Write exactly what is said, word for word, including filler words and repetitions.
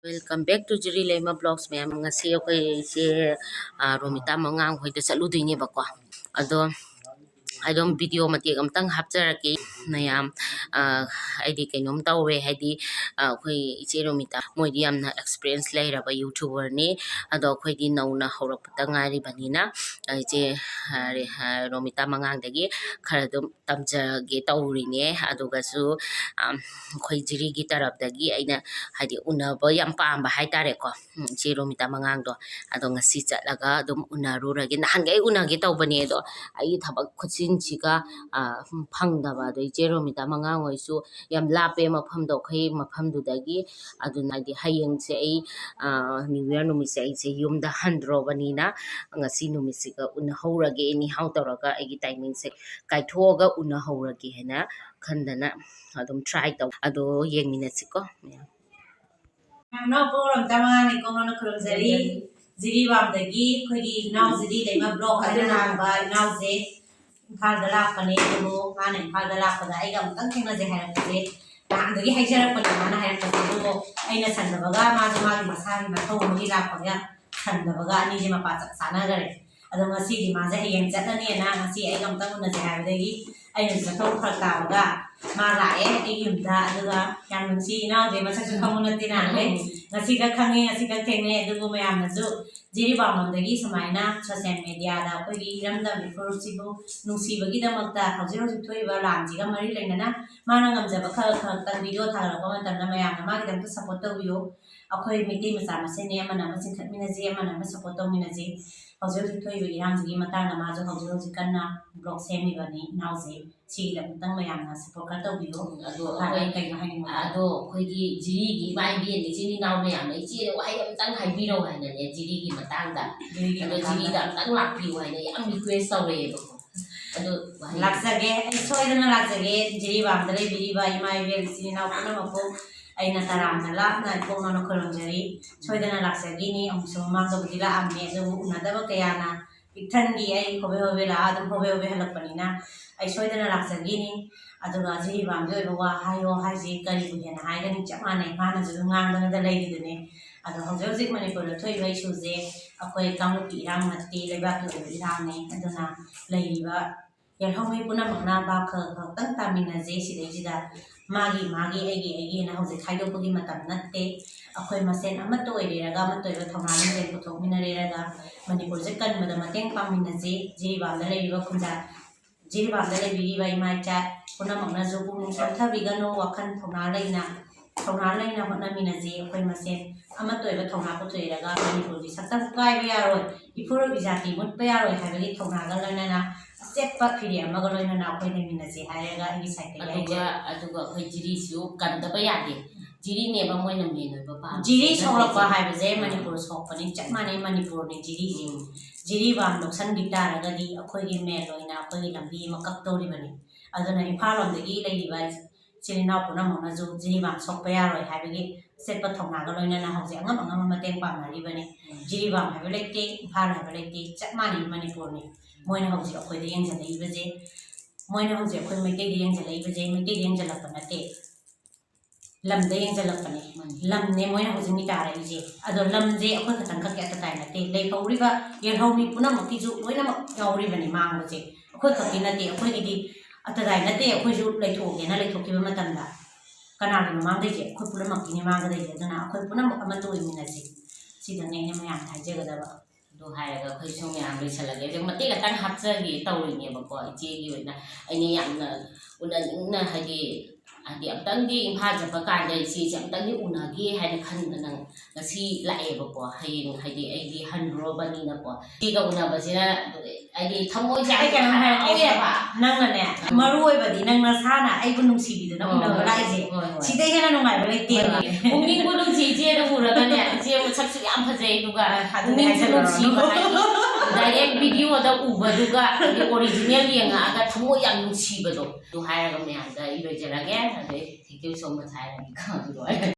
Welcome back to Jiri Leima Vlogs, ꯃꯌꯥꯝ꯫ ꯉꯁꯤ ꯑꯩꯈꯣꯏ ꯏꯆꯦ, ꯑ, ꯔꯣꯃꯤꯇꯥ ꯃꯉꯥꯡ ꯍꯣꯏꯗ ꯆꯠꯂꯨꯗꯣꯏꯅꯦꯕꯀꯣ꯫ ꯑꯗꯣ ꯑꯗꯨꯝ video ꯃꯇꯦꯛ ꯑꯝꯇꯪ ꯍꯥꯞꯆꯔꯛꯀꯦ ꯃꯌꯥꯝ꯫ ꯑ, ꯑꯩꯗꯤ ꯀꯩꯅꯣꯝ ꯇꯧꯔꯦ, ꯍꯥꯏꯗꯤ, ꯑ, ꯑꯩꯈꯣꯏ ꯏꯆꯦ ꯔꯣꯃꯤꯇꯥ ꯃꯣꯏꯗꯤ ꯌꯥꯝꯅ experience ꯂꯩꯔꯕ YouTuberꯅꯤ꯫ ꯑꯗꯣ ꯑꯩꯈꯣꯏꯗꯤ ꯅꯧꯅ ꯍꯧꯔꯛꯄꯗ ꯉꯥꯏꯔꯤꯕꯅꯤꯅ, ꯑ, ꯏꯆꯦ, ꯑ, ꯔꯦ-, ꯑ, ꯔꯣꯃꯤꯇꯥ ꯃꯉꯥꯡꯗꯒꯤ ꯈꯔ ꯑꯗꯨꯝ ꯇꯝꯖꯒꯦ ꯇꯧꯔꯤꯅꯦ꯫ ꯑꯗꯨꯒꯁꯨ, ꯑꯝ, ꯑꯩꯈꯣꯏ ꯖꯤꯔꯤꯒꯤ ꯇꯔꯞꯇꯒꯤ ꯑꯩꯅ, ꯍꯥꯏꯗꯤ, ꯎꯅꯕ ꯌꯥꯝ ꯄꯥꯝꯕ ꯍꯥꯏꯇꯥꯔꯦꯀꯣ, ꯎꯝ, ꯏꯆꯦ ꯔꯣꯃꯤꯇꯥ ꯃꯉꯥꯡꯗꯣ꯫ ꯑꯗꯣ ꯉꯁꯤ ꯆꯠꯂꯒ ꯑꯗꯨꯝ ꯎꯅꯔꯨꯔꯒꯦ꯫ ꯅꯍꯥꯟꯒꯩ ꯎꯅꯒꯦ ꯇꯧꯕꯅꯦ, ꯑꯗꯣ ꯑꯩꯒꯤ ꯊꯕꯛ ꯈꯨꯠꯆꯤꯟꯁꯤꯒ, ꯑ, ꯎꯝ, ꯐꯪꯗꯕ꯫ ꯑꯗꯣ ꯏꯆꯦ ꯔꯣꯃꯤꯇꯥ ꯃꯉꯥꯡ ꯍꯣꯏꯁꯨ ꯌꯥꯝ ꯂꯥꯞꯄꯦ ꯃꯐꯝꯗꯣ, ꯑꯩꯈꯣꯏ ꯃꯐꯝꯗꯨꯗꯒꯤ꯫ ꯑꯗꯨꯅ ꯍꯥꯏꯗꯤ ꯍꯌꯦꯡꯁꯦ ꯑꯩ, ꯑ, New Year ꯅꯨꯃꯤꯠꯁꯦ ꯑꯩꯁꯦ ꯌꯨꯝꯗ ꯍꯟꯗ꯭ꯔꯣꯕꯅꯤꯅ, ꯉꯁꯤ ꯅꯨꯃꯤꯠꯁꯤꯒ ꯎꯅꯍꯧꯔꯒꯦ, anyhow ꯇꯧꯔꯒ ꯑꯩꯒꯤ timingꯁꯦ ꯀꯥꯏꯊꯣꯛꯑꯒ ꯎꯅꯍꯧꯔꯒꯦ ꯍꯥꯏꯅ ꯈꯟꯗꯅ ꯑꯗꯨꯝ try ꯇꯧ꯫ ꯑꯗꯣ ꯌꯦꯡꯃꯤꯟꯅꯁꯤꯀꯣ ꯃꯌꯥꯝ꯫ ꯃꯌꯥꯝ, ꯏꯅꯥꯎꯄꯥ ꯔꯣꯃꯤꯇꯥ ꯃꯉꯥꯡꯅ ꯏꯀꯣꯛ ꯃꯅꯥꯛ ꯈꯨꯔꯨꯝꯖꯔꯤ꯫ ꯖꯤꯔꯤꯕꯥꯝꯗꯒꯤ ꯑꯩꯈꯣꯏꯒꯤ ꯏꯅꯥꯎ ꯖꯤꯔꯤ ꯂꯩꯃ Vlog ꯍꯥꯏꯅ ꯍꯥꯡꯕ ꯏꯅꯥꯎꯁꯦ ꯏꯝꯐꯥꯜꯗ ꯂꯥꯛꯄꯅꯦ꯫ ꯑꯗꯨꯕꯨ ꯃꯥꯅ ꯏꯝꯐꯥꯜꯗ ꯂꯥꯛꯄꯗ ꯑꯩꯒ ꯑꯃꯨꯛꯇꯪ ꯊꯦꯡꯅꯁꯦ ꯍꯥꯏꯔꯛꯄꯁꯦ ꯅꯍꯥꯟꯗꯒꯤ ꯍꯥꯏꯖꯔꯛꯄꯅꯦ ꯃꯥꯅ ꯍꯥꯏꯔꯛꯄꯁꯦ꯫ ꯑꯗꯨꯕꯨ ꯑꯩꯅ ꯁꯪꯗꯕꯒ ꯃꯥꯁꯨ ꯃꯥꯒꯤ ꯃꯁꯥꯒꯤ ꯃꯊꯧ ꯑꯃꯒꯤ ꯂꯥꯛꯄꯒ ꯁꯪꯗꯕꯒ ꯑꯅꯤꯁꯦ ꯃꯄꯥ ꯆꯞ ꯆꯥꯅꯈꯔꯦ꯫ ꯑꯗꯣ ꯉꯁꯤꯗꯤ ꯃꯥꯁꯦ ꯍꯌꯦꯡ ꯆꯠꯂꯅꯤꯅ ꯉꯁꯤ ꯑꯩꯒ ꯑꯃꯨꯛꯇꯪ ꯎꯅꯁꯦ ꯍꯥꯏꯕꯗꯒꯤ ꯑꯩꯅꯁꯨ ꯆꯠꯊꯣꯛ ꯐꯔꯛ ꯇꯥꯕꯒ ꯃꯥ ꯂꯥꯛꯑꯦ ꯑꯩꯒꯤ ꯌꯨꯝꯗ꯫ ꯑꯗꯨꯒ ꯌꯥꯝ ꯅꯨꯡꯁꯤ ꯏꯅꯥꯎꯁꯦ, ꯃꯁꯛꯁꯨ ꯈꯪꯕ ꯅꯠꯇꯦ ꯅꯍꯥꯟꯈꯩ꯫ ꯎꯝ꯫ ꯉꯁꯤ ꯈꯛ ꯈꯪꯉꯦ, ꯉꯁꯤ ꯈꯛ ꯊꯦꯡꯅꯩ꯫ ꯑꯗꯨꯕꯨ ꯃꯌꯥꯝꯅꯁꯨ ꯖꯤꯔꯤꯕꯥꯝꯂꯣꯝꯗꯒꯤ ꯁꯨꯃꯥꯏꯅ social mediaꯗ ꯑꯩꯈꯣꯏꯒꯤ ꯏꯔꯝꯗꯝꯒꯤ ꯐꯨꯔꯨꯞꯁꯤꯕꯨ ꯅꯨꯡꯁꯤꯕꯒꯤꯗꯃꯛꯇ ꯍꯧꯖꯤꯛ ꯍꯧꯖꯤꯛ ꯊꯣꯛꯏꯕ ꯂꯥꯟꯁꯤꯒ ꯃꯔꯤ ꯂꯩꯅꯅ ꯃꯥꯅ ꯉꯝꯖꯕ ꯈꯔ ꯈꯔꯇꯪ video ꯊꯥꯒꯠꯂꯛꯄ ꯃꯇꯝꯗ ꯃꯌꯥꯝꯅ ꯃꯥꯒꯤꯗꯃꯛꯇ support ꯇꯧꯕꯤꯌꯨ꯫ ꯑꯩꯈꯣꯏ ꯃꯩꯇꯩ ꯃꯆꯥ ꯃꯁꯦꯟꯅꯤ, ꯑꯃꯅ ꯑꯃ ꯆꯤꯡꯈꯠꯃꯤꯟꯅꯁꯤ, ꯑꯃꯅ ꯑꯃ support ꯇꯧꯃꯤꯟꯅꯁꯤ꯫ ꯍꯧꯖꯤꯛ ꯍꯧꯖꯤꯛ ꯊꯣꯛꯏꯕ ꯏꯔꯥꯡꯁꯤꯒꯤ ꯃꯇꯥꯡꯗ ꯃꯥꯁꯨ ꯍꯧꯖꯤꯛ ꯍꯧꯖꯤꯛ ꯀꯟꯅ vlog ꯁꯦꯝꯃꯤꯕꯅꯤ ꯏꯅꯥꯎꯁꯦ꯫ ꯁꯤꯒꯤꯗꯃꯛꯇꯪ ꯃꯌꯥꯝꯅ support ꯈꯔ ꯇꯧꯕꯤꯌꯨ꯫ ꯑꯗꯣ ꯐꯔꯦ, ꯑꯩꯈꯣꯏ, ꯀꯩꯅꯣ ꯍꯥꯏꯅꯤꯡꯕ? ꯑꯗꯣ ꯑꯩꯈꯣꯏꯒꯤ ꯖꯤꯔꯤꯒꯤ ꯏꯃꯥ ꯏꯕꯦꯟ ꯏꯆꯤꯟ ꯏꯅꯥꯎ ꯃꯌꯥꯝꯅ ꯏꯆꯦꯗ ꯋꯥꯍꯩ ꯑꯃꯇꯪ ꯍꯥꯏꯕꯤꯔꯧ ꯍꯥꯏꯅꯅꯦ, ꯖꯤꯔꯤꯒꯤ ꯃꯇꯥꯡꯗ꯫ ꯖꯤꯔꯤꯒꯤ ꯑꯗꯣ ꯃꯇꯥꯡꯗ꯫ ꯖꯤꯔꯤꯗ ꯑꯝꯇꯪ ꯂꯥꯛꯄꯤꯌꯨ ꯍꯥꯏꯅ ꯌꯥꯝ request ꯇꯧꯔꯛꯑꯦꯕꯀꯣ꯫ ꯑꯗꯣ ꯋꯥꯍꯩ ꯂꯥꯛꯆꯒꯦ, ꯑꯩ ꯁꯣꯏꯗꯅ ꯂꯥꯛꯆꯒꯦ꯫ ꯖꯤꯔꯤꯕꯥꯝꯗ ꯂꯩꯕꯤꯔꯤꯕ ꯏꯃꯥ ꯏꯕꯦꯟ ꯏꯆꯤꯟ ꯏꯅꯥꯎ ꯄꯨꯝꯅꯃꯛꯄꯨ ꯑꯩꯅ ꯇꯔꯥꯝꯅ ꯂꯥꯞꯅ ꯏꯀꯣꯛ ꯃꯅꯥꯛ ꯈꯨꯔꯨꯝꯖꯔꯤ꯫ ꯁꯣꯏꯗꯅ ꯂꯥꯛꯆꯒꯦꯅꯤ꯫ ꯑꯃꯨꯛꯁꯨ ꯃꯃꯥꯡꯗꯕꯨꯗꯤ ꯂꯥꯛꯑꯝꯃꯦ, ꯑꯗꯨꯕꯨ ꯎꯅꯗꯕ ꯀꯌꯥꯅ ꯄꯤꯛꯊꯟꯒꯤ ꯑꯩ ꯍꯣꯕꯦ ꯍꯣꯕꯦ ꯂꯥꯛꯑ ꯑꯗꯨꯝ ꯍꯣꯕꯦ ꯍꯣꯕꯦ ꯍꯜꯂꯛꯄꯅꯤꯅ ꯑꯩ ꯁꯣꯏꯗꯅ ꯂꯥꯛꯆꯈꯤꯅꯤ꯫ ꯑꯗꯨꯒ ꯖꯤꯔꯤꯕꯥꯝꯒꯤ ꯑꯣꯏꯕ ꯋꯥ ꯍꯥꯏꯌꯣ ꯍꯥꯏꯁꯤ ꯀꯔꯤꯕꯨ ꯍꯦꯟꯅ ꯍꯥꯏꯒꯅꯤ? ꯆꯞ ꯃꯥꯟꯅꯩ, ꯃꯥꯅꯁꯨ ꯑꯗꯨꯝ ꯉꯥꯡꯗꯅꯗ ꯂꯩꯔꯤꯗꯨꯅꯤ꯫ ꯑꯗꯣ ꯍꯧꯖꯤꯛ ꯍꯧꯖꯤꯛ ꯃꯅꯤꯄꯨꯔꯗ ꯊꯣꯛꯏꯕ ꯏꯁꯨꯁꯦ ꯑꯩꯈꯣꯏ ꯀꯥꯡꯂꯨꯞꯀꯤ ꯏꯔꯥꯡ ꯅꯠꯇꯦ, ꯂꯩꯕꯥꯛꯀꯤ ꯑꯣꯏꯕ ꯏꯔꯥꯡꯅꯤ꯫ ꯑꯗꯨꯅ ꯂꯩꯔꯤꯕ ꯌꯦꯜꯍꯧꯃꯤ ꯄꯨꯝꯅꯃꯛꯅ ꯚꯥꯞ ꯈꯔ ꯈꯛꯇꯪ ꯇꯥꯃꯤꯟꯅꯁꯦ꯫ ꯁꯤꯗꯩꯁꯤꯗ ꯃꯥꯒꯤ ꯃꯥꯒꯤ, ꯑꯩꯒꯤ ꯑꯩꯒꯤꯅ ꯍꯧꯖꯤꯛ ꯈꯥꯏꯗꯣꯛꯄꯒꯤ ꯃꯇꯝ ꯅꯠꯇꯦ꯫ ꯑꯩꯈꯣꯏ ꯃꯁꯦꯟ ꯑꯃꯠꯇ ꯑꯣꯏꯔꯦꯔꯒ, ꯑꯃꯠꯇ ꯑꯣꯏꯕ ꯊꯧꯅꯥ ꯂꯤꯡꯖꯦꯜ ꯄꯨꯊꯣꯛꯃꯤꯟꯅꯔꯦꯔꯒ ꯃꯅꯤꯄꯨꯔꯁꯦ ꯀꯟꯕꯗ ꯃꯇꯦꯡ ꯄꯥꯡꯃꯤꯟꯅꯁꯤ꯫ ꯖꯤꯔꯤꯕꯥꯝꯗ ꯂꯩꯔꯤꯕ ꯈꯨꯟꯖꯥ, ꯖꯤꯔꯤꯕꯥꯝꯗ ꯂꯩꯕꯤꯔꯤꯕ ꯏꯃꯥ ꯏꯆꯥ ꯄꯨꯝꯅꯃꯛꯅꯁꯨ ꯄꯨꯛꯅꯤꯡ ꯁꯣꯟꯊꯕꯤꯒꯅꯨ, ꯋꯥꯈꯜ ꯊꯧꯅꯥ ꯂꯩꯅ, ꯊꯧꯅꯥ ꯂꯩꯅ ꯍꯣꯠꯅꯃꯤꯟꯅꯁꯤ꯫ ꯑꯩꯈꯣꯏ ꯃꯁꯦꯟ ꯑꯃꯠꯇ ꯑꯣꯏꯕ ꯊꯧꯅꯥ ꯄꯨꯊꯣꯛꯏꯔꯒ ꯃꯅꯤꯄꯨꯔꯒꯤ ꯁꯛꯇꯝ ꯀꯥꯏꯕ ꯌꯥꯔꯣꯏ, ꯏꯄꯨꯔꯨꯞ ꯏꯖꯥꯇꯤ ꯃꯨꯠꯄ ꯌꯥꯔꯣꯏ ꯍꯥꯏꯕꯒꯤ ꯊꯧꯅꯥꯒ ꯂꯣꯏꯅꯅ, ꯑꯆꯦꯠꯄ ꯐꯤꯔꯦꯞ ꯑꯃꯒ ꯂꯣꯏꯅꯅ ꯑꯩꯈꯣꯏ ꯂꯩꯃꯤꯟꯅꯁꯤ ꯍꯥꯏꯔꯒ ꯑꯩꯒꯤ ꯁꯥꯏꯠꯇꯒꯤ ꯑꯗꯨꯒ ꯍꯥꯏꯖꯔꯤ꯫ ꯑꯗꯨꯒ ꯑꯩꯈꯣꯏ ꯖꯤꯔꯤꯁꯨ ꯀꯟꯗꯕ ꯌꯥꯗꯦ꯫ ꯖꯤꯔꯤꯅꯦꯕ ꯃꯣꯏꯅ ꯃꯦꯟ ꯑꯣꯏꯕ ꯄꯥꯝꯃꯤꯁꯦ꯫ ꯖꯤꯔꯤ ꯁꯣꯛꯂꯛꯄ ꯍꯥꯏꯕꯁꯦ ꯎꯝ꯫ ꯃꯅꯤꯄꯨꯔ ꯁꯣꯛꯄꯅꯤ, ꯆꯞ ꯃꯥꯟꯅꯩ, ꯃꯅꯤꯄꯨꯔꯅꯤ ꯖꯤꯔꯤꯁꯦ꯫ ꯎꯝ꯫ ꯖꯤꯔꯤꯕꯥꯝ ꯂꯧꯁꯟꯈꯤ ꯇꯥꯔꯒꯗꯤ ꯑꯩꯈꯣꯏꯒꯤ ꯃꯦꯟ ꯑꯣꯏꯅ ꯑꯩꯈꯣꯏꯒꯤ ꯂꯝꯕꯤ ꯑꯃ ꯀꯛꯇꯧꯔꯤꯕꯅꯤ꯫ ꯑꯗꯨꯅ ꯏꯝꯐꯥꯜ ꯂꯣꯝꯗꯒꯤ ꯂꯩꯔꯤꯕ ꯏꯆꯤꯜ ꯏꯅꯥꯎ ꯄꯨꯝꯅꯃꯛꯅꯁꯨ ꯖꯤꯔꯤꯕꯥꯝ ꯁꯣꯛꯄ ꯌꯥꯔꯣꯏ ꯍꯥꯏꯕꯒꯤ ꯑꯆꯦꯠꯄ ꯊꯧꯅꯥꯒ ꯂꯣꯏꯅꯅ ꯍꯧꯖꯤꯛ ꯑꯉꯝ ꯑꯉꯝꯕ ꯃꯇꯦꯡ ꯄꯥꯡꯅꯔꯤꯕꯅꯤ꯫ ꯎꯝ꯫ ꯖꯤꯔꯤꯕꯥꯝ ꯍꯥꯏꯕ ꯂꯩꯇꯦ, ꯏꯝꯐꯥꯜ ꯍꯥꯏꯕ ꯂꯩꯇꯦ, ꯆꯞ ꯃꯥꯟꯅꯩ, ꯃꯅꯤꯄꯨꯔꯅꯤ꯫ ꯃꯣꯏꯅ ꯍꯧꯖꯤꯛ ꯑꯩꯈꯣꯏꯗ ꯌꯦꯡꯁꯤꯜꯂꯛꯏꯕꯁꯦ, ꯃꯣꯏꯅ ꯍꯧꯖꯤꯛ ꯑꯩꯈꯣꯏ ꯃꯩꯇꯩꯗ ꯌꯦꯡꯁꯤꯜꯂꯛꯏꯕꯁꯦ, ꯃꯩꯇꯩꯗ ꯌꯦꯡꯁꯤꯜꯂꯛꯄ ꯅꯠꯇꯦ, ꯂꯝꯗ ꯌꯦꯡꯁꯤꯜꯂꯛꯄꯅꯦ꯫ ꯃꯥꯅꯤ꯫ ꯂꯝꯅꯦ ꯃꯣꯏꯅ ꯍꯧꯖꯤꯛ ꯃꯤ ꯇꯥꯔꯛꯏꯁꯦ꯫ ꯑꯗꯣ ꯂꯝꯁꯦ ꯑꯩꯈꯣꯏ ꯈꯛꯇꯪ ꯈꯛꯀꯤ ꯑꯇ ꯇꯥꯏ ꯅꯠꯇꯦ, ꯂꯩꯍꯧꯔꯤꯕ ꯌꯦꯜꯍꯧꯃꯤ ꯄꯨꯝꯅꯃꯛꯀꯤꯁꯨ ꯂꯣꯏꯅꯃꯛ ꯌꯥꯎꯔꯤꯕꯅꯤ ꯃꯥꯡꯕꯁꯦ꯫ ꯑꯩꯈꯣꯏ ꯈꯛꯀꯤ ꯅꯠꯇꯦ, ꯑꯩꯈꯣꯏꯒꯤꯗꯤ ꯑꯇ ꯇꯥꯏ ꯅꯠꯇꯦ꯫ ꯑꯩꯈꯣꯏꯁꯨ ꯂꯩꯊꯣꯛꯑꯒꯦꯅ ꯂꯩꯊꯣꯛꯈꯤꯕ ꯃꯇꯝꯗ ꯀꯅꯥꯒꯤꯅꯣ ꯃꯥꯡꯗꯣꯏꯁꯦ? ꯑꯩꯈꯣꯏ ꯄꯨꯝꯅꯃꯛꯀꯤꯅꯤ ꯃꯥꯡꯒꯗꯣꯏꯁꯦ꯫ ꯑꯗꯨꯅ ꯑꯩꯈꯣꯏ ꯄꯨꯝꯅꯃꯛ ꯑꯃꯠꯇ ꯑꯣꯏꯃꯤꯟꯅꯁꯤ꯫ ꯁꯤꯗꯪꯅꯦ ꯑꯩꯅ ꯃꯌꯥꯝꯗ ꯍꯥꯏꯖꯒꯗꯕ꯫ ꯑꯗꯨ ꯍꯥꯏꯔꯒ ꯑꯩꯈꯣꯏꯁꯨ ꯃꯌꯥꯝ ꯂꯣꯏꯁꯤꯜꯂꯒꯦ꯫ ꯑꯗꯨ ꯃꯇꯦꯛ ꯈꯛꯇꯪ ꯍꯥꯞꯆꯒꯦ ꯇꯧꯔꯤꯅꯦꯕꯀꯣ꯫ ꯏꯆꯦꯒꯤ ꯑꯣꯏꯅ ꯑꯩꯅ ꯌꯥꯝꯅ ꯎꯅꯅꯤꯡꯅ, ꯍꯥꯏꯗꯤ, ꯍꯥꯏꯗꯤ ꯑꯝꯇꯪꯗꯤ ꯏꯝꯐꯥꯜ ꯆꯠꯄ ꯀꯥꯟꯗ ꯏꯆꯦꯁꯦ ꯑꯝꯇꯪꯗꯤ ꯎꯅꯒꯦ ꯍꯥꯏꯅ ꯈꯟꯗꯅ ꯉꯁꯤ ꯂꯥꯛꯑꯦꯕꯀꯣ꯫ ꯍꯌꯦꯡ ꯍꯥꯏꯗꯤ ꯑꯩꯗꯤ ꯍꯟꯗ꯭ꯔꯣꯕꯅꯤꯅꯀꯣ꯫ ꯏꯆꯦꯒ ꯎꯅꯕꯁꯤꯅ ꯍꯥꯏꯗꯤ ꯊꯃꯣꯏꯁꯦ ꯑꯩ ꯀꯩꯅꯣꯝ ꯍꯥꯏꯔꯛꯀꯦ꯫ ꯍꯔꯥꯎꯋꯦꯕ꯫ ꯅꯪꯅꯅꯦ, ꯎꯝ꯫ ꯃꯔꯨ ꯑꯣꯏꯕꯗꯤ ꯅꯪ ꯅꯁꯥꯅ ꯑꯩꯕꯨ ꯅꯨꯡꯁꯤꯕꯤꯗꯨꯅ ꯍꯣꯏ, ꯎꯅꯕ ꯍꯣꯏ, ꯂꯥꯛꯏꯁꯦ꯫ ꯍꯣꯏ, ꯍꯣꯏ꯫ ꯁꯤꯗꯩ ꯍꯦꯟꯅ ꯅꯨꯡꯉꯥꯏꯕ ꯂꯩꯇꯦꯕ꯫ ꯍꯣꯏ꯫ ꯄꯨꯛꯅꯤꯡꯕꯨ ꯅꯨꯡꯁꯤ ꯏꯆꯦꯗ ꯎꯔꯒꯅꯦ, ꯏꯆꯦ ꯃꯁꯛꯁꯨ ꯌꯥꯝ ꯐꯖꯩ, ꯑꯗꯨꯒ ꯑ, ꯑꯗꯨꯅꯦ ꯄꯨꯛꯅꯤꯡꯁꯨ ꯍꯥꯏꯖꯔꯛꯑꯣ꯫ ꯅꯨꯡꯁꯤꯕ ꯍꯥꯏꯗꯤ direct video ꯗ ꯎꯕꯗꯨꯒ ꯍꯥꯏꯗꯤ original ꯌꯦꯡꯉꯛꯑꯒ ꯊꯃꯣꯏ ꯌꯥꯝ ꯅꯨꯡꯁꯤꯕꯗꯣ꯫ ꯑꯗꯨ ꯍꯥꯏꯔꯒ ꯃꯌꯥꯝꯗ ꯑꯩ ꯂꯣꯏꯖꯔꯒꯦ꯫ ꯑꯗꯩ thank you so much ꯍꯥꯏꯔꯒꯦ꯫